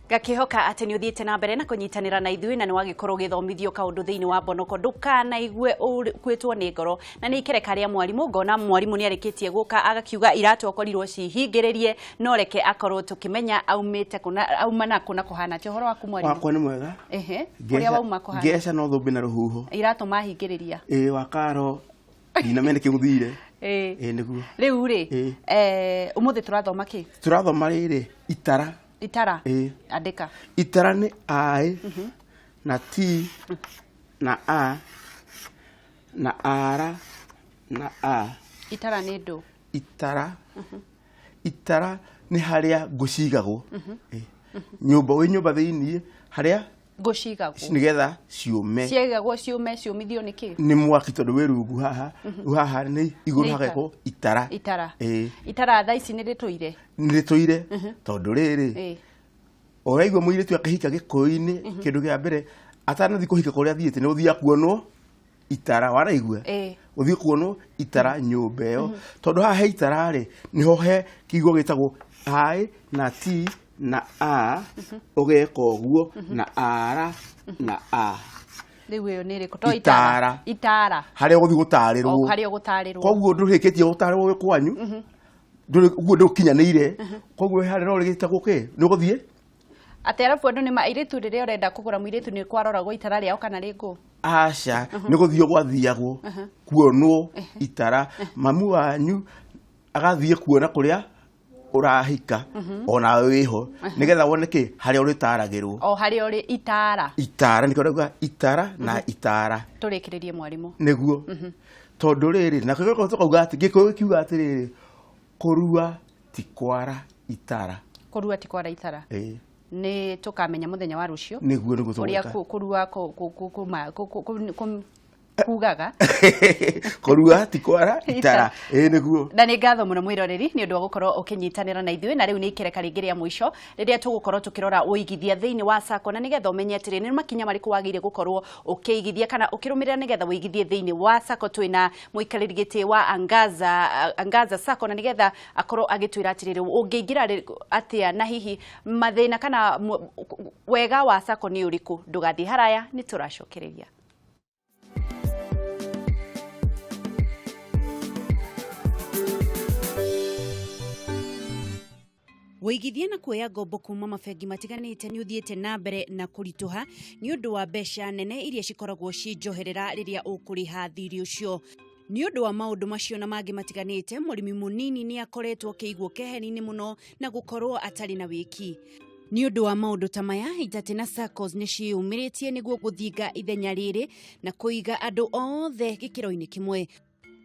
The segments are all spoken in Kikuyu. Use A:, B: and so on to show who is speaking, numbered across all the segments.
A: Ngakĩhoka atĩ nĩ ũthiĩte na mbere na kũnyitanĩra na ithuĩ na nĩ wagĩkorwo ũgĩthomithio kaũndũ thĩinĩ wa Mbonoko. Ndũkanaigue ũkuĩtwo nĩ ngoro. Na nĩ ikereka rĩa mwarimũ, ngona mwarimũ nĩ arĩkĩtie gũka agakiuga iratũ akorirwo cihingĩrĩrie, no reke akorwo tũkĩmenya aumĩte kũ na auma nakũ na kũhana atĩa. Ũhoro waku mwarimũ?
B: Wakwa nĩ mwega.
A: Ehe, kũrĩa wauma kũhana?
B: Ngeca no thũmbĩ na rũhuho.
A: Iratũ mahingĩrĩria.
B: Ĩĩ wakaro ndinamenya nĩkĩ gũthire.
A: Ĩĩ.
B: Ĩĩ nĩguo.
A: Rĩu rĩ,
B: Ĩĩ.
A: Ũmũthĩ tũrathoma kĩ?
B: Tũrathoma rĩrĩ itara.
A: Itara.
B: Ĩĩ.
A: Andĩka.
B: Itara nĩ I na T na A na R na A.
A: Itara nĩ ndũ?
B: Itara. Itara nĩ harĩa ngũ cigagwo. Ĩĩ. Nyũmba, wĩ nyũmba thĩiniĩ harĩa
A: ngũ cigagwo
B: nĩgetha ciũme.
A: Ciaigagwo ciũme, ciũmithio nĩ kĩ?
B: Nĩ mwaki, tondũ wĩ rungu haha, rĩu haha nĩ igũrũ.
A: Nĩ
B: hagekwo itara.
A: Itara.
B: Ĩĩ.
A: Itara thaa ici nĩ rĩtũire?
B: Nĩ rĩtũire, tondũ rĩrĩ, ũraigua mũirĩtu akĩhika gĩkũyũ-inĩ, kĩndũ kĩa mbere atanathiĩ kũhika kũrĩa athiĩte nĩ ũthiaga kuonwo itara, waraigua?
A: Ĩĩ.
B: Ũthiĩ kuonwo itara nyũmba ĩyo, tondũ haha he itara rĩ, nĩho he kiugo gĩtagwo I na T na A, ũgeka ũguo na R na A.
A: Rĩu ĩyo nĩ ĩrĩkũ to?
B: Itara.
A: Itara.
B: Harĩa ũgũthiĩ gũtarĩrwo.
A: O harĩa ũgũtarĩrwo.
B: Koguo ndũrĩkĩtie gũtarĩrwo wĩ kwanyu, ndũrĩ ũguo ndũkinyanĩire, koguo harĩa no rĩgĩtagwo kĩ nĩ ũgũthiĩ.
A: Atĩ arabu andũ nĩ ma airĩtu, rĩrĩa ũrenda kũgũra mũirĩtu nĩ kwaroragwo itara rĩao kana rĩ ngũ?
B: Aca, nĩ gũthiĩ gwathiagwo kuonwo itara, mamu wanyu agathiĩ kuona kũrĩa ũrahika onawe wĩho, nĩgetha wone kĩ harĩa ũrĩtaragĩrwo.
A: O harĩa ũrĩ itara.
B: Itara nĩkĩo ndauga itara na itara.
A: Tũrĩkĩrĩrie mwarimũ.
B: Nĩguo, tondũ rĩrĩ na kĩo tũkauga atĩ gĩkũyũ gĩkiuga atĩrĩrĩ, kũrua ti kwara itara.
A: Kũrua ti kwara itara.
B: Ĩĩ.
A: Nĩ tũkamenya mũthenya wa rũciũ
B: Nĩguo
A: ũrĩa
B: tũgwĩka.
A: Kũrua kugaga.
B: Kũrua ti kwara itara, ĩĩ nĩguo.
A: Na nĩ ngatho mũno mwĩroreri nĩ ũndũ wa gũkorwo ũkĩnyitanĩra na ithuĩ. Na rĩu nĩ ikereka rĩngĩ rĩa mũico rĩrĩa tũgũkorwo tũkĩrora ũigithia thĩinĩ wa sacco, na nĩgetha ũmenye atĩrĩ nĩ makinya marĩkũ wagĩrĩire gũkorwo ũkĩigithia kana ũkĩrũmĩrĩra nĩgetha ũigithie thĩinĩ wa sacco. Twĩna mũikarĩri gĩtĩ wa Angaza Sacco, na nĩgetha akorwo agĩtwĩra atĩrĩrĩ ũngĩingĩra atĩa na hihi mathĩna kana wega wa sacco nĩ ũrĩkũ. Ndũgathiĩ haraya, nĩ tũracokereria. Wĩigithia na kuoya ngombo kuma mabengi matiganĩte nĩ ũthiĩte na mbere na kũritũha nĩ ũndũ wa mbeca nene iria cikoragwo ci njoherera rĩrĩa ũkũrĩha thirĩ ũcio. Nĩ ũndũ wa maũndũ macio na mangĩ matiganĩte, mũrĩmi mũnini nĩ akoretwo akĩigwo keheri-inĩ mũno na gũkorwo atarĩ na wĩki. Nĩ ũndũ wa maũndũ ta maya, Itatina Saccos nĩ ciĩyumĩrĩtie nĩguo gũthinga ithenya rĩrĩ na kũiga andũ othe gĩkĩro-inĩ kĩmwe.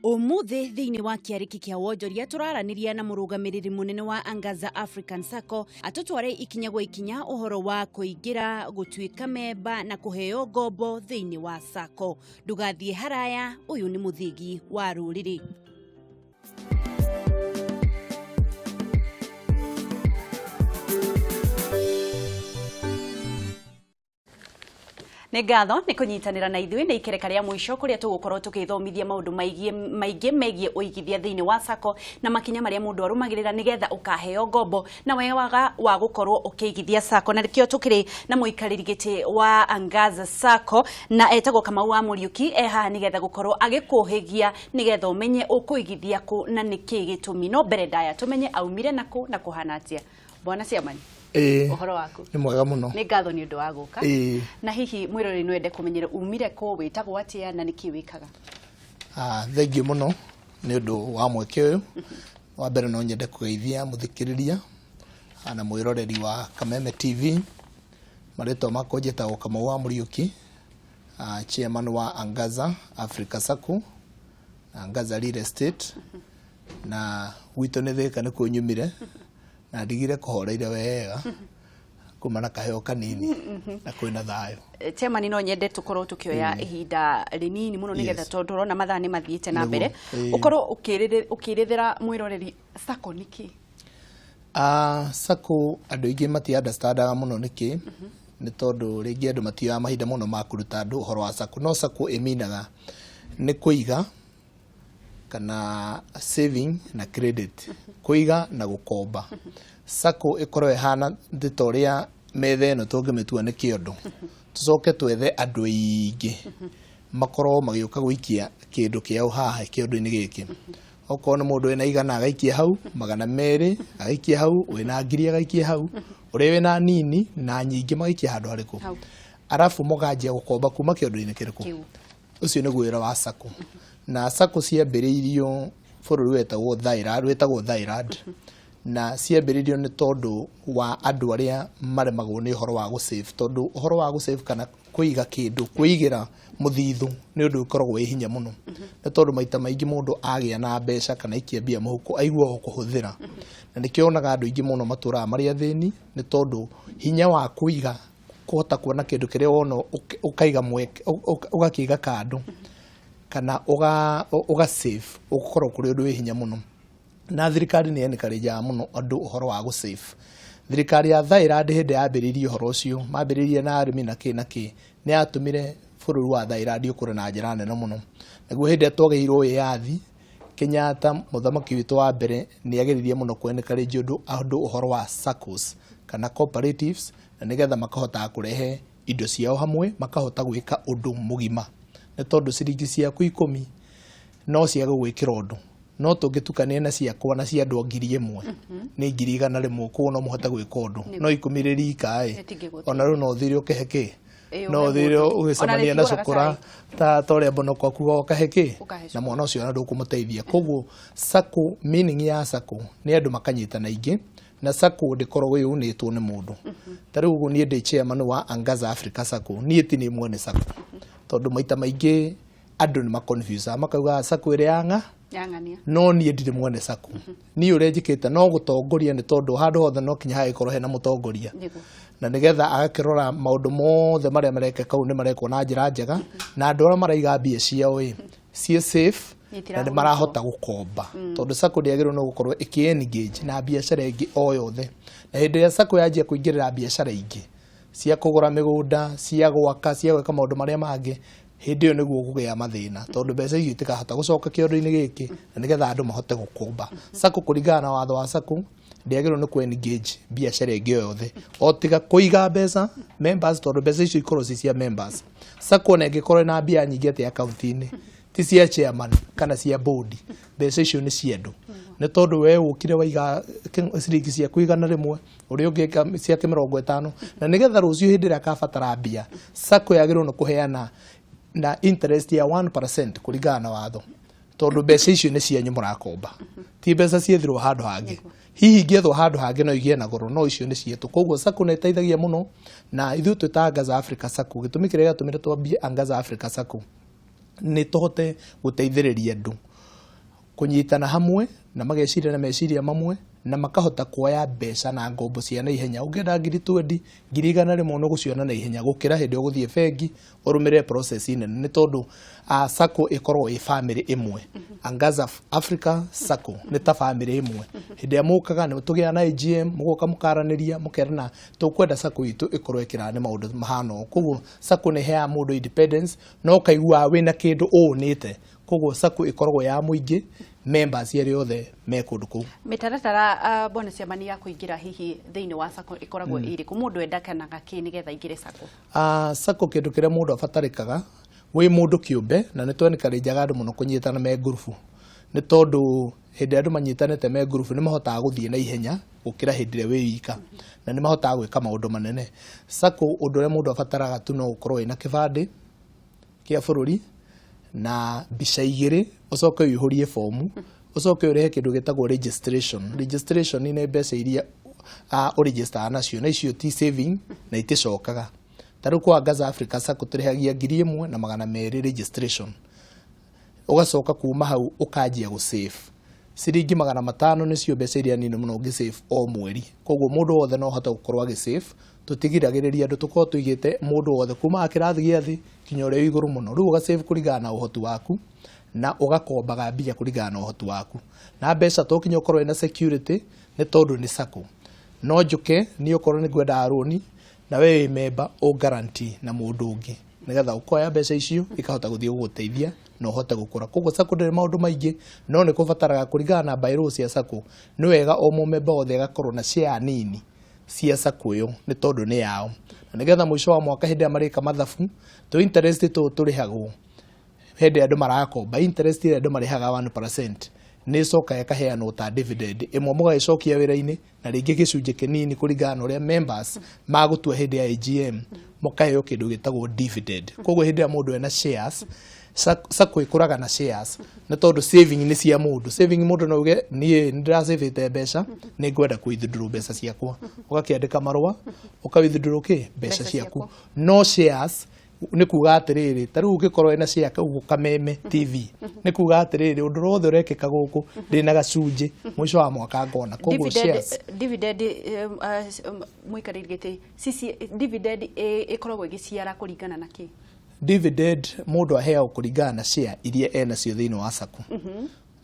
A: Ũmũthĩ thĩinĩ wa kĩarĩki kĩa wonjoria tũraranĩria na mũrũgamĩrĩri mũnene wa Angaza African Sacco atũtware ikinya gwa ikinya ũhoro wa kũingĩra, gũtuĩka memba na kũheo ngombo thĩinĩ wa Sacco. Ndũgathiĩ haraya, ũyũ nĩ mũthingi wa rũrĩrĩ. Nĩ ngatho nĩ kũnyitanĩra na ithuĩ. Nĩ ikereka rĩa mũico kũrĩa tũgũkorwo tũgĩthomithia maũndũ maingĩ maingĩ megiĩ ũigithia thĩinĩ wa sacco na makinya marĩa mũndũ arũmagĩrĩra nĩgetha ũkaheo ngombo na wega wa gũkorwo ũkĩigithia sacco. Na nĩkĩo tũkĩrĩ na mũikarĩri gĩtĩ wa Angaza Sacco na etagwo Kamau wa Mũriũki, e haha nĩgetha gũkorwo agĩkũhĩgia nĩgetha ũmenye ũkũigithia kũ na nĩkĩ gĩtũmi. No mbere ndaya tũmenye aumire nakũ na kũhana atĩa. Bwana Chairman,
C: Ĩĩ.
A: ũhoro waku?
C: Nĩ mwega mũno.
A: Nĩ ngatho nĩ ũndũ wa gũka.
C: Ĩĩ.
A: Na hihi mwĩroreri no ende kũmenyera umire kũ, wĩtagwo atĩa na nĩkĩ wĩkaga?
C: Ah, thengiũ mũno nĩ ũndũ wa mweke ũyũ. Wa mbere no nyende kũgeithia mũthikĩrĩria na mwĩroreri wa Kameme TV. Marĩtwa makwa njĩtagwo Kamau wa Mũriũki, chairman wa Angaza Africa Sacco na Angaza Real Estate, na gwitũ nĩ Thĩka nĩkuo nyumire, na ndigire kũhoreire wega kuma na kaheo kanini na kwĩna thayũ.
A: Chairman, no nyende tukorwo tukioya ihinda rinini muno nigetha tondu turona mathaa nĩ mathiĩte na mbere, ũkorwo ũkĩrĩthĩra mwĩroreri sacco nĩ kĩ?
C: Ah, sacco andũ aingĩ mati understandaga mũno nĩkĩ, nĩ tondũ rĩngĩ andũ matioyaga mahinda mũno ma kũruta andũ ũhoro wa sacco, no sacco ĩminaga nĩ kũiga kana saving na credit, kũiga na gũkomba. Sacco ĩkoragwo ĩhana ta ũrĩa Metha ĩno tũngĩmĩtua nĩ kĩondo, tũcoke twethe andũ aingĩ makorwo magĩũka gũikia kĩndũ kĩao haha kĩondo-inĩ gĩkĩ. Okorwo nĩ mũndũ wĩna 100 agaikia hau, 200 agaikia hau, wĩna 1000 agaikia hau, ũrĩa wĩna nini na nyingĩ magaikia handũ harĩkũ.
A: Hau.
C: Arabu mũkanjia gũkomba kuma kĩondo-inĩ kĩrĩkũ?
A: Kĩu.
C: Ũcio nĩguo wĩra wa SACCO. Na SACCO ciambĩrĩirio bũrũri wetagwo Thailand, wĩtagwo Thailand. Na ciambĩrĩirio nĩ tondũ wa andũ arĩa maremagwo nĩ ũhoro wa gũsave, tondũ ũhoro wa gũsave kana kũiga kĩndũ, kwĩigĩra mũthithũ nĩ ũndũ ũkoragwo wĩ hinya mũno. Nĩ tondũ maita maingĩ mũndũ agĩa na mbeca kana aikia mbia mũhuko aiguaga kũhũthĩra. Na nĩkĩo wonaga andũ aingĩ mũno matũraga marĩ athĩni, nĩ tondũ hinya wa kũiga, kũhota kuona kĩndũ kĩrĩa wona ũkaiga mweke, ũgakĩiga kando kana ũga save, ũkorwo kũrĩ ũndũ wĩ hinya mũno. Na thirikari nĩ encourageaga mũno andũ ũhoro wa gũ save. Thirikari ya Thailand hĩndĩ yambĩrĩirie ũhoro ũcio, mambĩrĩirie na arĩmi na kĩ na kĩ, nĩ yatũmire bũrũri wa Thailand ũkũre na njĩra nene mũno. Naguo hĩndĩ ĩrĩa twagĩirwo wĩyathi, Kenyatta mũthamaki witũ wa mbere nĩ ageririe mũno kũ encourage andũ ũhoro wa SACCOs kana cooperatives, na nĩgetha makahotaga kũrehe indo ciao hamwe, makahota gwĩka ũndũ mũgima. Nĩ tondũ ciringi ciaku 10 no ciage gwĩkĩra ũndũ, no tũngĩtukania na ciakwa na cia andũ 1000 nĩ 100,000, koguo no mũhote gwĩka ũndũ. No 10 rĩrika ĩ, ona rĩu no ũthire ũkĩhe kĩ, no ũthire ũgĩcemania na cũkũra ta ũrĩa mbonoko akuga ũkahe kĩ, na mwana ũcio ona ndũkũmũteithia. Koguo SACCO, meaning ya SACCO nĩ andũ makanyitana aingĩ, na SACCO ndĩkoragwo yũnĩtwo nĩ mũndũ. Ta rĩu ũguo niĩ ndĩ chairman wa Angaza Africa SACCO, niĩ ti niĩ mwene SACCO, tondũ maita maingĩ andũ nĩ maconfuse makauga SACCO ĩrĩa ya ng'a
A: Yang'ania.
C: No niĩ ndirĩ mwene SACCO. Niĩ ũrĩa njĩkĩte no gũtongoria, nĩ tondũ handũ hothe no kinya hagĩkorwo hena mũtongoria, na nĩgetha agakĩrora maũndũ mothe marĩa mareka kau nĩ marekwo na njĩra njega, na andũ arĩa maraiga mbia ciao ĩ ciĩ safe na nĩ marahota gũkomba, tondũ SACCO ndĩagĩrĩirwo nĩ gũkorwo ĩkĩ engage na biacara ĩngĩ o yothe. Na hĩndĩ ĩrĩa SACCO yanjia kũingĩrĩra biacara ingĩ cia kũgũra mĩgũnda, cia gwaka, cia gwĩka maũndũ marĩa mangĩ, hĩndĩ ĩyo nĩguo kũgĩa mathĩna, tondũ mbeca icio itikahota gũcoka kĩondo-inĩ gĩkĩ na nĩgetha andũ mahote gũkomba. SACCO kũringana na watho wa SACCO ndĩagĩrĩirwo nĩ kũ engage biacara ĩngĩ o yothe o tiga kũiga mbeca members, tondũ mbeca icio ikorwo ci cia members. SACCO ona ĩngĩkorwo ĩna mbia nyingĩ atĩa akaunti-inĩ, ti cia chairman kana cia board, mbeca icio nĩ cia andũ. Nĩ tondũ we ũkire waiga ciringi ciaku 100, ũrĩa ũngĩ ciake 50, na nĩgetha rũciũ hĩndĩ ĩrĩa akabatara mbia, SACCO yagĩrĩirwo nĩ kũheana na interest ya 1% kũringana na watho, tondũ mbeca icio nĩ cianyu mũrakomba, ti mbeca ciethirwo handũ hangĩ. Hihi ingĩethwo handũ hangĩ no igĩe na goro, no icio nĩ cietũ. Koguo SACCO nĩ ĩteithagia mũno, na ithuĩ twĩta Angaza Africa SACCO. Gĩtũmi kĩrĩa gĩatũmire twambie Angaza Africa SACCO nĩ tũhote gũteithĩrĩria andũ kũnyitana hamwe na mageciria na meciria mamwe, na makahota kuoya mbeca na ngombo cia naihenya. Ũngĩenda 20,000, 100,000 nĩ ũgũciona na ihenya gũkĩra hĩndĩ ũgũthiĩ bengi ũrũmĩrĩre process nene, nĩ tondũ SACCO ĩkoragwo ĩ family ĩmwe. Angaza Africa SACCO nĩ ta family ĩmwe. Hĩndĩ ĩrĩa mũkaga nĩ tũgĩaga na AGM, mũgoka mũkaranĩria, mũkerana tũkwenda SACCO itũ ĩkorwo ĩkĩrani maũndũ mahana ũũ. Koguo SACCO nĩ ĩheaga mũndũ independence na ũkaigua wĩna kĩndũ ũnĩte. Koguo SACCO ĩkoragwo ya mũingĩ, members arĩa othe me kũndũ kũu.
A: Mĩtaratara, bwana Ciamani, ya kũingĩra hihi thĩinĩ wa SACCO ĩkoragwo ĩrĩkũ? Mũndũ endekanaga kĩ nĩgetha aingĩre SACCO?
C: SACCO kĩndũ kĩrĩa mũndũ abatarĩkaga wĩ mũndũ kĩũmbe, na nĩ twenikarenjaga andũ mũno kũnyitana me ngurubu, nĩ tondũ hĩndĩ ĩrĩa andũ manyitanĩte me ngurubu nĩ mahotaga gũthiĩ na ihenya gũkĩra hĩndĩ ĩrĩa wĩ wika, na nĩ mahotaga gwĩka maũndũ manene. SACCO ũndũ ũrĩa mũndũ abataraga tu no gũkorwo wĩna kĩbandĩ kĩa bũrũri na mbica 2, ũcoke ũihũrie bomu, ũcoke ũrĩhe kĩndũ gĩtagwo registration. Registration nĩ mbeca iria ũregistaga nacio, na icio ti saving na iticokaga. Ta rĩu kwa Angaza Africa SACCO tũrĩhagia 1,200 registration, ũgacoka kuma hau ũkanjia gũ save ciringi 500, nĩcio mbeca iria nini mũno ũngĩ save o mweri. Koguo mũndũ wothe no ahote gũkorwo agĩ save. Tũtigiragĩrĩria andũ, tũkorwo tũigĩte mũndũ wothe kuma kĩrathi gĩa thĩ kinya ũrĩa wĩ igũrũ mũno. Rĩu ũga save kũringana na ũhoti waku na ũgakombaga mbia kũringana na ũhoti waku, na mbeca to kinya ũkorwo wĩna security, nĩ tondũ nĩ SACCO. No njũke niĩ okorwo nĩ ngwendaga rũni na we wĩ member ũ guarantee na mũndũ ũngĩ, nĩgetha ũkoya mbeca icio ikahota gũthiĩ gũgũteithia na ũhote gũkũra. Koguo SACCO ndĩrĩ maũndũ maingĩ, no nĩ kũbataraga kũringana na bylaws cia SACCO, nĩ wega o mũmemba wothe agakorwo na share nini. Cia sacco ĩyo nĩ tondũ nĩ yao, na nĩgetha mũico wa mwaka hĩndĩ ĩrĩa marĩka mathabu tũ interest tũũ tũrĩhagwo hĩndĩ ĩrĩa andũ marakomba, interest ĩrĩa andũ marĩhaga 1% nĩ ĩcokaga ĩkaheanwo ta dividend ĩmwe, mũgagĩcokia wĩra-inĩ, na rĩngĩ gĩcunjĩ kĩnini kũringana na ũrĩa members magũtua hĩndĩ ya AGM, mũkaheo kĩndũ gĩtagwo dividend. Koguo hĩndĩ ĩrĩa mũndũ ena shares, sacco ĩkũraga na shares, nĩ tondũ saving nĩ cia mũndũ. Saving, mũndũ no uge, "Niĩ nĩ ndĩrasavĩte mbeca, nĩ ngwenda kũ withdraw mbeca ciakwa." Ũgakĩandĩka marũa, ũka withdraw kĩ mbeca
A: Mbeca
C: ciaku.
A: Ciaku.
C: No shares nĩ kuga atĩrĩrĩ, ta rĩu ũngĩkorwo wĩna share ũguo Kameme TV, nĩ kuga atĩrĩrĩ, ũndũ wothe ũrekĩka gũkũ ndĩna gacunjĩ, mũico wa mwaka ngona. Koguo shares
A: Dividend, mũikarĩri gĩtĩ, CC dividend ĩkoragwo ĩgĩciara kũringana na kĩ?
C: Dividend mũndũ aheagwo kũringana na share iria enacio thĩinĩ wa sacco.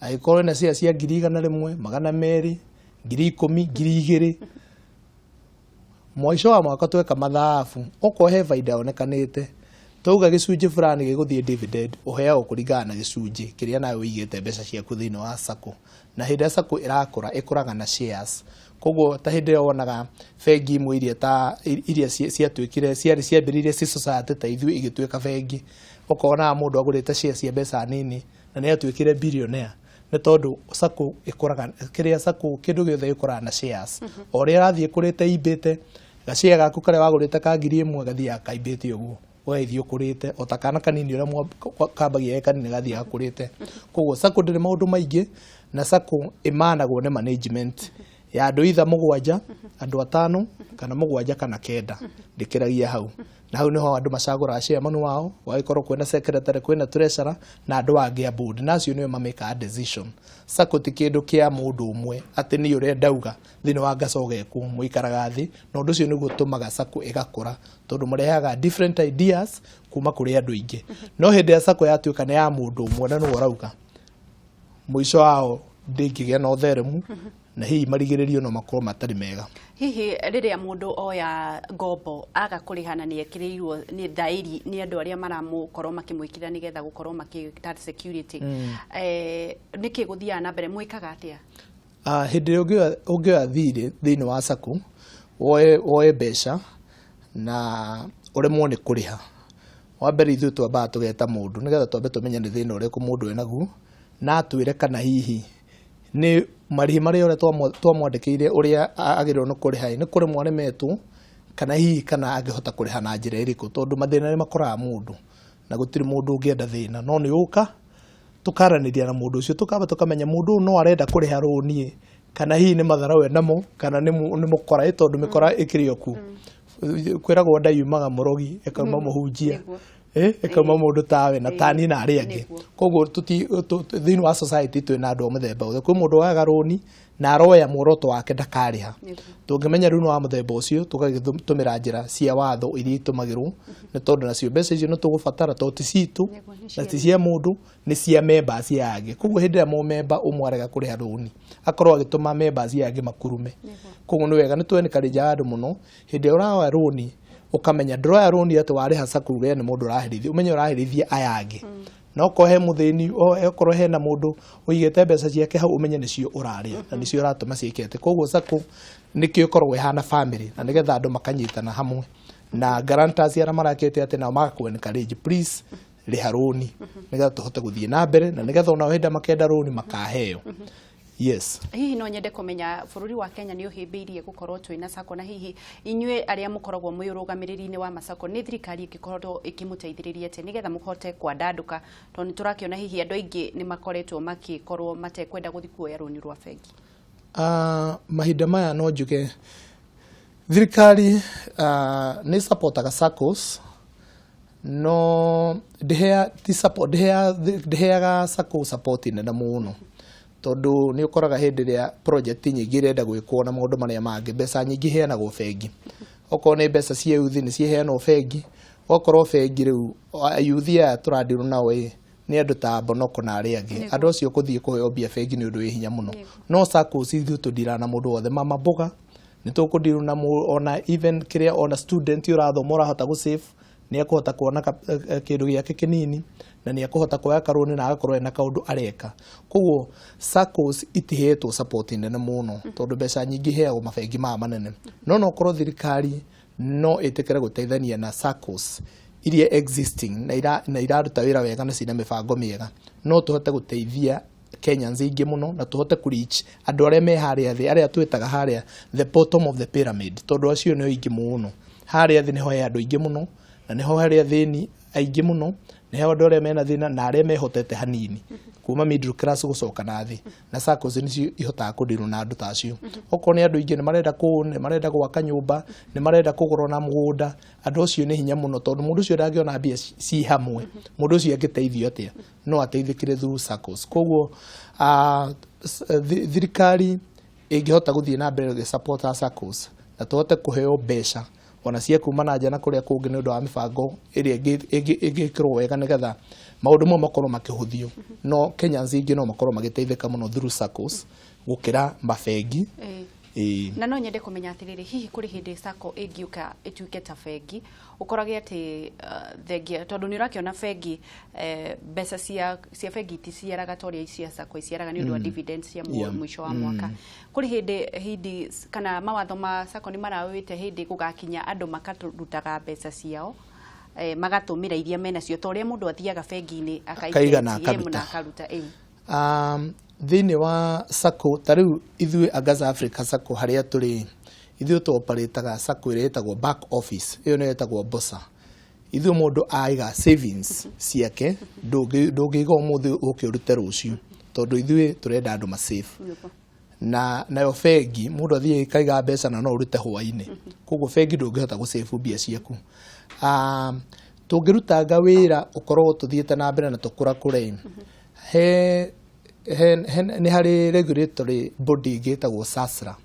C: Angĩkorwo ena share cia 100,000, 200, 10,000, 2,000, mũico wa mwaka tweka mathabu, okorwo he baida yonekanĩte, twauga gĩcunjĩ fulani gĩgũthiĩ dividend, ũheagwo kũringana na gĩcunjĩ kĩrĩa nawe ũigĩte mbeca ciaku thĩinĩ wa sacco. Na hĩndĩ ĩrĩa sacco ĩrakũra, ĩkũraga na shares. Koguo ta hĩndĩ ĩrĩa wonaga bengi imwe iria ta iria ciatuĩkire ciarĩ ciambĩrĩirie ci society ta ithuĩ igĩtuĩka bengi, ũkonaga mũndũ agũrĩte shares cia mbeca nini na nĩ atuĩkire billionaire, nĩ tondũ sacco ĩkũraga, kĩrĩa sacco, kĩndũ gĩothe gĩkũraga na shares. O ũrĩa ĩrathiĩ ĩkũrĩte imbĩte, gacare gaku karĩa wagũrĩte ka 1,000 gathiaga kaimbĩte ũguo, ũgagĩthiĩ ũkũrĩte o ta kana kanini ũrĩa kambagia ge kanini, gathiĩ gakũrĩte. Koguo sacco ndĩrĩ maũndũ maingĩ, na sacco ĩmanagwo nĩ management ya andũ itha mũgwanja, andũ atano kana mũgwanja kana kenda, ndĩkĩragia hau. Na hau niho andũ macagũraga chairman wao, gwagĩkorwo kwĩna secretary, kwĩna treasurer na andũ angĩ a board, na acio nĩo mamĩkaga decision. Sacco ti kĩndũ kĩa mũndũ ũmwe atĩ niĩ ũrĩa ndauga thĩinĩ wa ngaca ũgekwo. Mũikaraga thĩ, na ũndũ ũcio nĩguo ũtũmaga sacco ĩgakũra, tondũ mũrehaga different ideas kuma kũrĩ andũ aingĩ. No hĩndĩ ya sacco yatuĩka nĩ ya mũndũ ũmwe na nĩwe ũrauga, mũico wao ndĩngĩgĩa na ũtheremu, na hihi marigĩrĩrio no makorwo matarĩ mega.
A: Hihi rĩrĩa mũndũ oya ngombo aga kũrĩha na nĩ ekĩrĩirwo nĩ thaĩri nĩ andũ arĩa maramũkorwo makĩmwĩkĩra nĩgetha gũkorwo makĩ security, nĩkĩ gũthiaga na mbere? Mwĩkaga atĩa?
C: Hĩndĩ ĩrĩa ũngĩoya thirĩ thĩinĩ wa sacco, woe mbeca na ũremwo nĩ kũrĩha, wa mbere ithuĩ twambaga tũgeta mũndũ nĩgetha twambe tũmenye nĩ thĩna ũrĩkũ mũndũ enaguo, na atwĩre kana hihi nĩ marĩhi marĩa ũrĩa twamwandĩkĩire ũrĩa agĩrĩirwo nĩ kũrĩha nĩ kũremwo aremetwo, kana hihi kana angĩhota kũrĩha na njĩra ĩrĩkũ, tondũ mathĩna nĩ makoraga mũndũ na gũtirĩ mũndũ ũngĩenda thĩna. No nĩ ũka tũkaranĩria na mũndũ ũcio, tũkamba tũkamenya mũndũ ũyũ no arenda kũrĩha rũni kana hihi nĩ matharau enamo, kana nĩ mũkora, tondũ mĩkora ĩkĩrĩ o kuo. Kwĩragwo nda yumaga mũrogi, ĩkauma mũhunjia, ĩkauma mũndũ tawe na tani na arĩa angĩ. Koguo thĩinĩ wa society twĩna andũ a mũthemba wothe. Kwĩ mũndũ woyaga rũni na aroya muoroto wake ndakarĩha. Tũngĩmenya rĩu nĩ wa mũthemba ũcio, tũgagĩtũmĩra njĩra cia watho iria itũmagĩrwo, nĩ tondũ nacio mbeca icio nĩ tũgũbatara, tondũ ti citũ
A: Nĩguo, nĩ
C: na ti cia mũndũ, nĩ cia members aya angĩ. Koguo hĩndĩ ĩrĩa mũmemba ũmwe arega kũrĩha rũni, akorwo agĩtũma members aya angĩ makurume. Koguo nĩ wega nĩ twenĩkarĩnjaga andũ mũno, hĩndĩ ĩrĩa ũroya rũni ũkamenya ndũroya rũni atĩ warĩha sacco uge nĩ mũndũ ũraherithia, ũmenye ũraherithia aya angĩ. Na okorwo he mũthĩni, okorwo hena mũndũ ũigĩte mbeca ciake hau, ũmenye nĩcio ũrarĩa na nĩcio ũratũma ciĩke atĩ. Koguo sacco nĩkĩo ĩkoragwo ĩhana family, na nĩgetha andũ makanyitana hamwe na guarantors arĩa marakĩte atĩ nao magakũ encourage, "Please rĩha rũni nĩgetha tũhote gũthiĩ na mbere," na nĩgetha onao hĩndĩ ĩrĩa makenda rũni makaheo. Yes.
A: Hihi no nyende kũmenya, bũrũri wa Kenya nĩ ũhĩmbĩirie gũkorwo twĩna sacco, na hihi inyuĩ arĩa mũkoragwo mwĩ ũrũgamĩrĩri-inĩ wa masacco, nĩ thirikari ĩngĩkorwo ĩkĩmũteithĩrĩria atĩa nĩgetha mũhote kwandandũka, tondũ nĩ tũrakĩona hihi andũ aingĩ nĩ makoretwo makĩkorwo matekwenda gũthiĩ kuoya rũni rwa bengi?
C: Mahinda maya no njuge thirikari nĩ supportaga SACCOs, no ndĩhea ti support, ndĩheaga SACCO support nene mũno, tondũ nĩ ũkoraga hĩndĩ ĩrĩa project nyingĩ irenda gwĩkwo na maũndũ marĩa mangĩ, mbeca nyingĩ iheanagwo bengi. Okorwo nĩ mbeca cia youth nĩ ciheanwo bengi, okorwo bengi rĩu youth aya tũradirwo nao ĩ nĩ andũ ta Bonoko na arĩa angĩ, andũ acio kũthiĩ kũheo mbia bengi nĩ ũndũ wĩ hinya mũno. No SACCOs ithuĩ tũndiraga na mũndũ wothe, mama mboga nĩ tũkũndirwo na ona even kĩrĩa ona student ũrathoma ũrahota gũ save, nĩ ekũhota kuona kĩndũ gĩake kĩnini. Na Na nĩ ekũhota kuoya karũni na agakorwo ena kaũndũ areka. Koguo SACCOs itihetwo support nene mũno, tondũ mbeca nyingĩ iheagwo mabengi maya manene. No korwo thirikari no ĩtĩkĩre gũteithania na SACCOs iria existing na iraruta wĩra wega na cina mĩbango mĩega, no tũhote gũteithia Kenyans aingĩ mũno na tũhote kũ reach andũ arĩa me harĩa thĩ, arĩa twĩtaga harĩa the bottom of the pyramid, tondũ acio nĩo aingĩ mũno. Harĩa thĩ nĩho he andũ aingĩ mũno, na nĩho harĩa athĩni aingĩ mũno, nĩho andũ arĩa mena thĩna na arĩa mehotete hanini kuma middle class gũcoka na thĩ. Na SACCOs nĩcio ihotaga kũdeal na andũ ta acio. Okorwo nĩ andũ aingĩ nĩ marenda kũ nĩ marenda gwaka nyũmba, nĩ marenda kũgũra na mũgũnda, andũ acio nĩ hinya mũno, tondũ mũndũ ũcio ndangĩona mbia ci hamwe. Mũndũ ũcio angĩteithio atĩa? No ateithĩkire through SACCOs. Koguo thirikari ĩngĩhota gũthiĩ na mbere gĩ support SACCOs na tũhote kũheo mbeca ona cia kuma na nja na kũrĩa kũngĩ nĩ ũndũ wa mĩbango ĩrĩa ĩngĩkĩrwo wega nĩgetha maũndũ mau makorwo makĩhũthio, no Kenyans aingĩ no makorwo magĩteithĩka mũno through SACCOs gũkĩra mabengi. Ĩĩ.
A: Na no nyende kũmenya atĩrĩrĩ, hihi kũrĩ hĩndĩ SACCO ĩngĩũka ĩtuĩke ta bengi, ũkorage atĩ thengia tondũ nĩ ũrakĩona bengi, mbeca cia bengi iticiaraga ta ũrĩa cia SACCO iciaraga nĩ ũndũ wa dividends cia mũico wa mwaka. Kũrĩ hĩndĩ kana mawatho ma SACCO nĩ marawĩte hĩndĩ gũgakinya andũ makarutaga mbeca ciao, magatũmĩra iria menacio ta ũrĩa mũndũ athiaga bengi-inĩ akaiga
C: Akaiga na
A: ATM
C: akaruta.
A: Na akaruta, ĩĩ.
C: Thĩinĩ wa SACCO, ta rĩu ithuĩ Angaza Africa SACCO harĩa tũrĩ, ithuĩ tũoperataga SACCO ĩrĩa ĩtagwo back office, ĩyo nĩyo ĩtagwo BOSA. Ithuĩ mũndũ aiga savings ciake, ndũngĩiga ũmũthĩ ũke ũrute rũciũ, tondũ ithuĩ tũrenda andũ ma save. Na nayo bengi mũndũ athiĩ kaiga mbeca na no ũrute hwainĩ, koguo bengi ndũngĩhota gũ save mbia ciaku. Tũngĩrutanga wĩra ũkorwo tũthiĩte na mbere na tũkũrakũre, he nĩ harĩ regulatory body ĩngĩ ĩtagwo SASRA.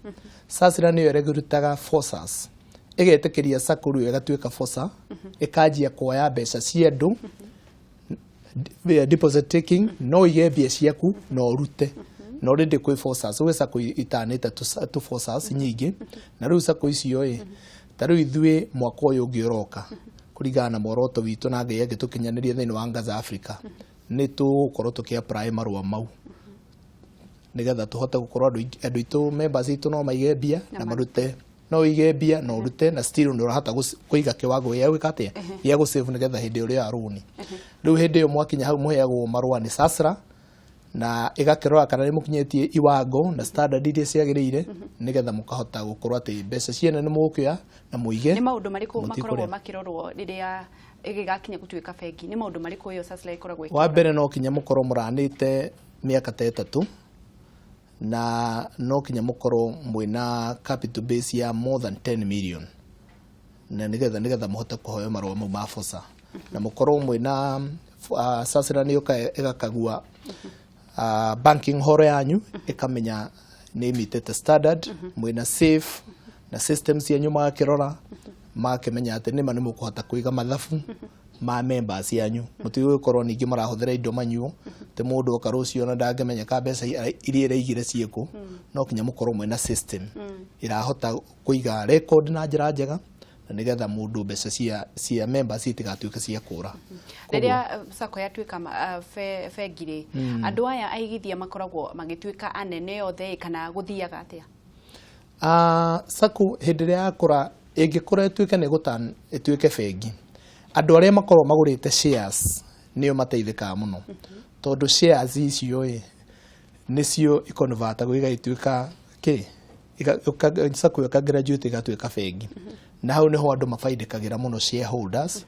C: SASRA nĩyo ĩregulataga FOSAs, ĩgetĩkĩria SACCO rĩu ĩgatuĩka FOSA, ĩkanjia kuoya mbeca cia andũ, deposit taking, no ũige mbia ciaku na ũrute. Na already kwĩ FOSAs, gwĩ SACCO itanĩte tũ FOSAs nyingĩ. Na rĩu SACCO icio ĩ, ta rĩu ithuĩ mwaka ũyũ ũngĩ ũroka, kũringana na muoroto witũ na Ngai angĩtũkinyanĩria thĩinĩ wa Angaza Africa, nĩ tũgũkorwo tũkĩ apply marũa mau nĩgetha tũhote gũkorwo andũ aitũ, members aitũ, no maige mbia na marute. No ũige mbia na ũrute na still nĩ ũrahota kũiga kĩwango gĩa gwĩka atĩa, gĩa gũ save, nĩgetha hĩndĩ ĩrĩa ya rũni rĩu, hĩndĩ ĩyo mwakinya hau mũheagwo marũa nĩ SASRA na ĩgakĩrora kana nĩ mũkinyĩtie iwango na standard iria ciagĩrĩire, nĩgetha mũkahota gũkorwo atĩ mbeca ciene nĩ mũgũkĩoya na mũige.
A: Nĩ maũndũ marĩkũ makoragwo
C: Mũtikũrĩa.
A: makĩrorwo rĩrĩa ĩgĩgakinya gũtuĩka bengi? Nĩ maũndũ marĩkũ ĩyo SASRA ĩkoragwo
C: Wa
A: ĩkĩrora?
C: mbere, no kinya mũkorwo mũranĩte mĩaka ta 3, na no kinya mũkorwo mwĩna capital base ya more than 10 million, na nĩgetha mũhote kũheo marũa mau ma FOSA na mũkorwo mwĩna SASRA nĩ yũkaga ĩgakagua banking horo yanyu, ĩkamenya nĩ ĩmitĩte standard, mwĩna safe na systems cianyu, magakĩrora magakĩmenya atĩ nĩma nĩ mũkũhota kũiga mathabu ma members yanyu, mũtigũgĩkorwo ningĩ marahũthĩra indo manyuo atĩ mũndũ oka rũciũ ona ndangĩmenyeka mbeca iria ĩraigire ciĩkũ. No kinya mũkorwo mwĩna system ĩrahota kũiga record na njĩra njega, na nĩgetha mũndũ mbeca cia members itigatuĩke cia kũra.
A: Rĩrĩa SACCO yatuĩka bengi rĩ, andũ aya aigithia makoragwo magĩtuĩka anene othe kana gũthiaga atĩa?
C: SACCO hĩndĩ ĩrĩa yakũra, ĩngĩkũra ĩtuĩke nĩ gũtan ĩtuĩke bengi, andũ arĩa makoragwo magũrĩte shares nĩo mateithĩkaga mũno, tondũ shares icio ĩ nĩcio ikonvatagwo igagĩtuĩka kĩ SACCO ĩyo ĩka graduate ĩgatuĩka bengi, na hau nĩho andũ mabaidĩkagĩra mũno, shareholders,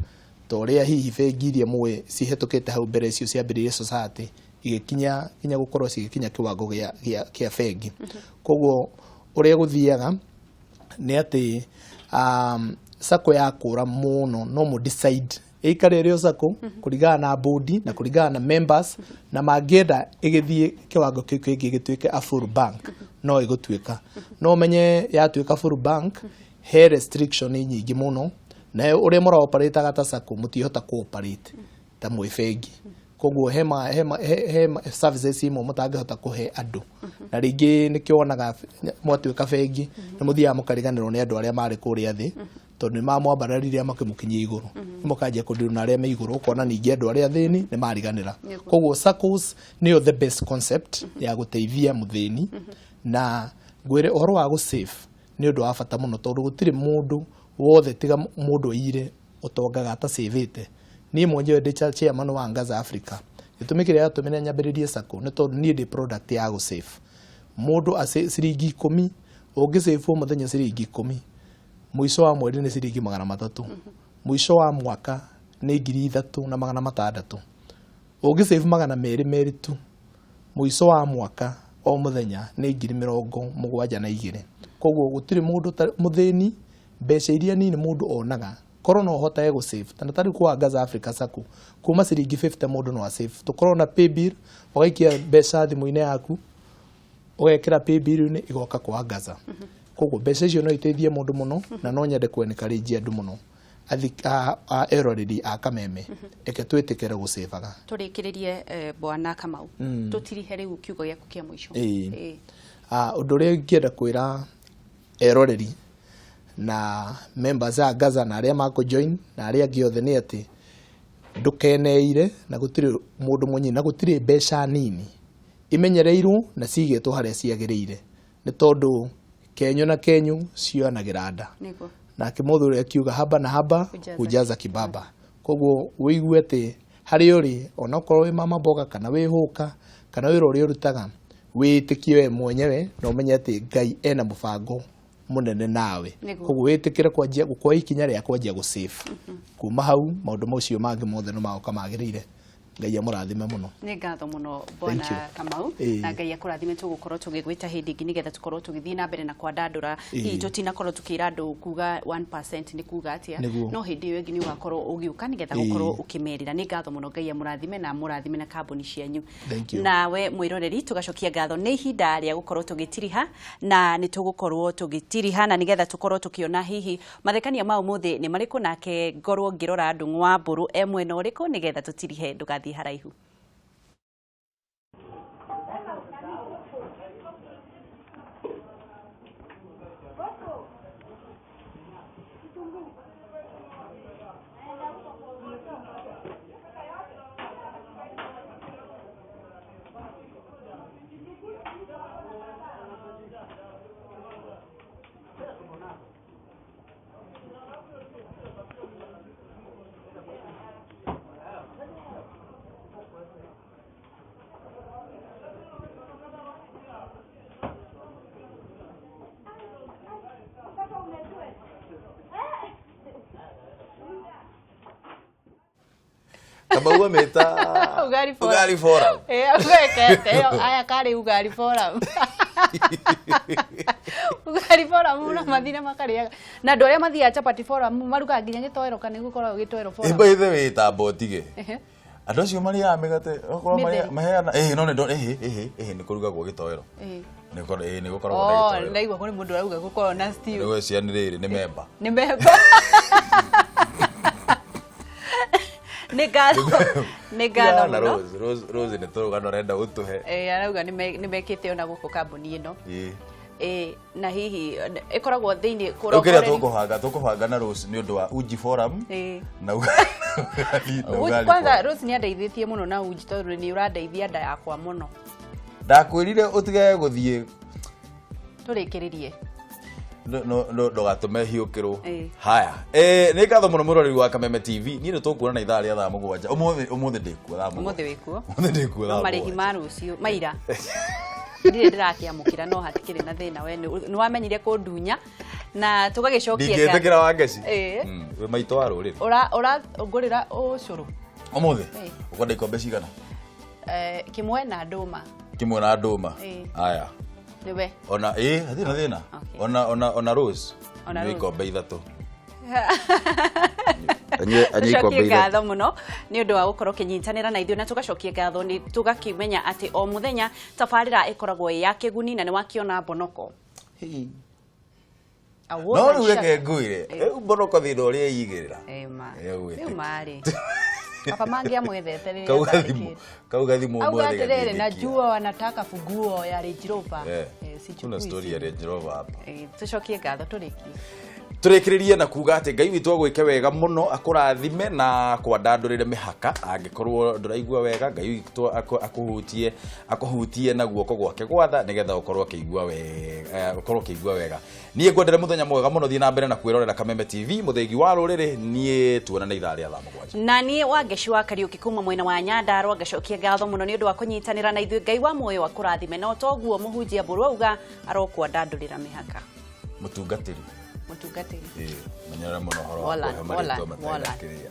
C: ta ũrĩa hihi bengi iria mũĩ cihetũkĩte hau mbere icio ciambĩrĩirie society igĩkinya kinya gũkorwo cigĩkinya kĩwango kĩa bengi. Koguo ũrĩa gũthiaga nĩ atĩ SACCO yakũra mũno, no mũ decide ĩikare ĩrĩ o SACCO kũringana na board na kũringana na members, na mangĩenda ĩgĩthiĩ kĩwango kĩu kĩngĩ gĩtuĩke a full bank, no ĩgũtuĩka. No ũmenye yatuĩka full bank he restriction nyingĩ mũno, na ũrĩa mũra operate ta SACCO mũtihota kũ operate ta mwĩ bengi. Koguo he ma services imwe mũtangĩhota kũhe andũ, na rĩngĩ nĩkĩo wonaga mwatuĩka bengi nĩ mũthiaga mũkariganĩrwo nĩ andũ arĩa marĩ kũrĩa thĩ. Tondũ nĩ mamwambararirie makĩmũkinyia igũrũ, nĩ mũkanjia kũndirwo na arĩa me igũrũ, ũkona ningĩ andũ arĩa athĩni nĩ mariganĩra. Koguo SACCOs nĩyo the best concept ya gũteithia mũthĩni. Na ngwĩre ũhoro wa gũ-save nĩ ũndũ wa bata mũno, tondũ gũtirĩ mũndũ wothe tiga mũndũ aiyire ũtongaga atacĩvĩte. Niĩ mwenyewe ndĩ chairman wa Angaza Africa. Gĩtũmi kĩrĩa gĩatũmire nyambĩrĩrie SACCO nĩ tondũ niĩ ndĩ product ya gũ-save. Mũndũ ciringi 10, ũngĩ-save o mũthenya ciringi 10, mũico wa mweri nĩ ciringi 300, mũico wa mwaka nĩ 3600. Ũngĩ-save 200 tu, mũico wa mwaka o mũthenya nĩ 72,000. Koguo gũtirĩ mũndũ mũthĩni, mbeca iria nini mũndũ onaga, korwo no ũhotage gũ-save ta tarĩu kwa Angaza Africa SACCO, kuma ciringi 50 mũndũ no a-save. Tũkorwo na paybill, ũgaikia mbeca thimũ-inĩ yaku, ũgekĩra paybill-inĩ, igoka kwa Angaza. Koguo mbeca icio no iteithie mũndũ mũno, na no nyende ku encourage andũ mũno, eroreri a Kameme, eke twĩtĩkĩre gũcĩbaga.
A: Tũrĩkĩrĩrie, bwana Kamau, tũtirihe rĩu kiugo gĩaku kĩa mũico.
C: Ĩĩ. Ũndũ ũrĩa ingĩenda kwĩra eroreri na members a Angaza na arĩa makũ-join na arĩa angĩ othe nĩ atĩ ndũkeneire, na gũtirĩ mũndũ mũnyinyi na gũtirĩ mbeca nini, imenyereirwo na cigĩtwo harĩa ciagĩrĩire, nĩ tondũ kenyu na kenyu cioyanagĩra nda. Nake mũthuri ũrĩa akiuga haba na haba
A: hujaza
C: hujaza kibaba. Koguo wĩigue atĩ harĩa ũrĩ, onokorwo wĩ mama mboga kana wĩ hũka kana wĩra ũrĩa ũrutaga, wĩĩtĩkie we mwenyewe na ũmenye atĩ Ngai ena mũbango mũnene nawe. Koguo wĩtĩkĩre kwanjia gũkoya ikinya rĩa kwanjia gũ-save. Kuma hau maũndũ macio mangĩ mothe no magoka magĩrĩire. Ngai amũrathime mũno.
A: Nĩ ngatho mũno bwana
C: Thank you.
A: Kamau. Na Ngai akũrathime. Tũgũkorwo tũgĩgwĩta hĩndĩ ĩngĩ nĩgetha tũkorwo tũgĩthiĩ na mbere na kwandandũra. Hihi tũtinakorwo tũkĩra andũ kuga 1% nĩ kuga atĩa, no hĩndĩ ĩyo ĩngĩ nĩ ũgakorwo ũgĩũka nĩgetha gũkorwo ũkĩmerĩra. Nĩ ngatho mũno, Ngai amũrathime na amũrathime na kambuni cianyu.
C: Thank you.
A: Nawe mwĩroreri, tũgacokia ngatho. Nĩ ihinda rĩa gũkorwo tũgĩtiriha, na nĩ tũgũkorwo tũgĩtiriha na nĩgetha tũkorwo tũkĩona hihi mathekania ma ũmũthĩ nĩ marĩkũ, nake ngorwo ngĩrora Ndung'u wa Mbũrũ e mwena ũrĩkũ nĩgetha tũtirihe. Ndũgathiĩ haraihu.
D: Kamau ameta
E: Ugali forum.
D: Ugali forum.
E: Eh, agwekete ĩyo aya karĩ Ugali forum. Ugali forum na mathire makarĩaga. Na andũ arĩa mathiaga chapati forum marugaga nginya gĩtoero, kana nĩgũkoragwo gĩtoero forum.
D: By the way, tamba ũtige andũ acio marĩaga mĩgate okorwo
E: Mĩtheri.
D: maheana no nĩ nĩ kũrugagwo gĩtoero. Nĩ gũkoragwo na
E: Oh,
D: gĩtoero.
E: ndaigua kũrĩ mũndũ arauga gũkoragwo na stew.
D: Nĩ gwĩcia nĩ rĩrĩ nĩ memba.
E: Nĩ memba.
A: Nĩ ngatho, nĩ ngatho
D: Na
A: mũno.
D: Rose nĩ tũrũgano arenda gũtũhe.
E: Eh, arauga nĩ mekĩte ona gũkũ kambuni ĩno. Na hihi ĩkoragwo thĩinĩ
D: Rĩu kĩrĩa tũkũbanga na Rose nĩ ũndũ wa Uji forum na ugali na ugali
E: Kwanza
D: forum.
E: Rose nĩ andeithĩtie mũno na uji, tondũ nĩ ũrandeithia nda yakwa mũno.
D: Ndakwĩrire ũtigage gũthiĩ.
E: Tũrĩkĩrĩrie.
D: No ndũgatũme hiũkĩrwo. Haya, nĩ ngatho mũno mũroreri wa Kameme TV. Niĩ nĩ tũkuona ithaa rĩa thaa 7 ũmũthĩ. Ũmũthĩ ndĩkuo thaa 7.
E: Ũmũthĩ wĩkuo.
D: Ũmũthĩ ndĩkuo
A: No
D: thaa
A: marĩhi
D: 7.
A: ma rũciũ maira ndirĩ ndĩrakĩamũkĩra, no hatikĩrĩ na thĩna. We nĩ wamenyire kũndunya na tũgagĩcokia
D: Ndingĩtĩkĩra Wangeci. Wĩ maitũ wa rũrĩrĩ.
E: Ora ngũrĩra ũcũrũ.
D: Ũmũthĩ ũkwenda ikombe cigana?
E: Kĩmwe na ndũma.
D: Kĩmwe na ndũma. Haya.
E: Nĩwe.
D: Ona hatirĩ na thĩna. Ona Rose
E: Ona
D: nyue
E: Rose.
D: ikombe ithatũ. Anyue
A: Tũcokie
D: ikombe ithatũ.
A: ngatho mũno nĩ ũndũ wa gũkorwo ũkĩnyitanĩra na ithuĩ, na tũgacokia ngatho nĩ tũgakĩmenya atĩ o mũthenya tabarĩra ĩkoragwo ĩ ya kĩguni, na nĩ wakĩona mbonoko.
E: Awo,
D: No rĩu
E: shaka.
D: reke ngwĩre, rĩu mbonoko thĩna ũrĩa ĩigĩrĩra.
E: Ma.
D: Rĩu
E: Rĩu marĩ baba mangĩamwethete rĩrĩa
D: kau gathimũ
E: atandĩkĩte.
D: Kau gathimũ
E: Auga
D: ũmũthĩ
E: atĩrĩrĩ,
D: gathiĩ
E: najua wanataka funguo ya Range Rover.
D: Eh.
E: Sichukui
D: Kuna story ya
E: simu.
D: Range Rover hapa.
E: Tũcokie ngatho tũrĩkie.
D: Tũrĩkĩrĩrie na kuga atĩ Ngai witũ agwĩke wega mũno, akũrathime na kwandandũrĩre mĩhaka. Angĩkorwo ndũraigua wega, Ngai witũ akũhutie, akũhutie na guoko gwake gwatha, nĩgetha ũkorwo ũkĩigua wega, ũkorwo ũkĩigua wega. Niĩ ngwendere mũthenya mwega mũno. Thiĩ na mbere na kwĩrorera Kameme TV, mũthĩgi wa rũrĩrĩ. Niĩ tuonane ithaa rĩa thaa 7.
A: Na niĩ Wangeci wa Kariũki kuma mwena wa Nyandarua ngacokia ngatho mũno nĩ ũndũ wa kũnyitanĩra na ithuĩ. Ngai wa muoyo akũrathime, no toguo mũhunjia Mbũrũ auga, arokwandandũrĩra mĩhaka.
D: Mũtungatĩri.
E: Mũtungatĩri.
D: Ĩĩ, menyerera mũno ũhoro wa
E: Wolan,
D: kũhe marĩtwa
E: Wolan,
D: matarĩ na
E: Wolan.
D: kĩrĩa.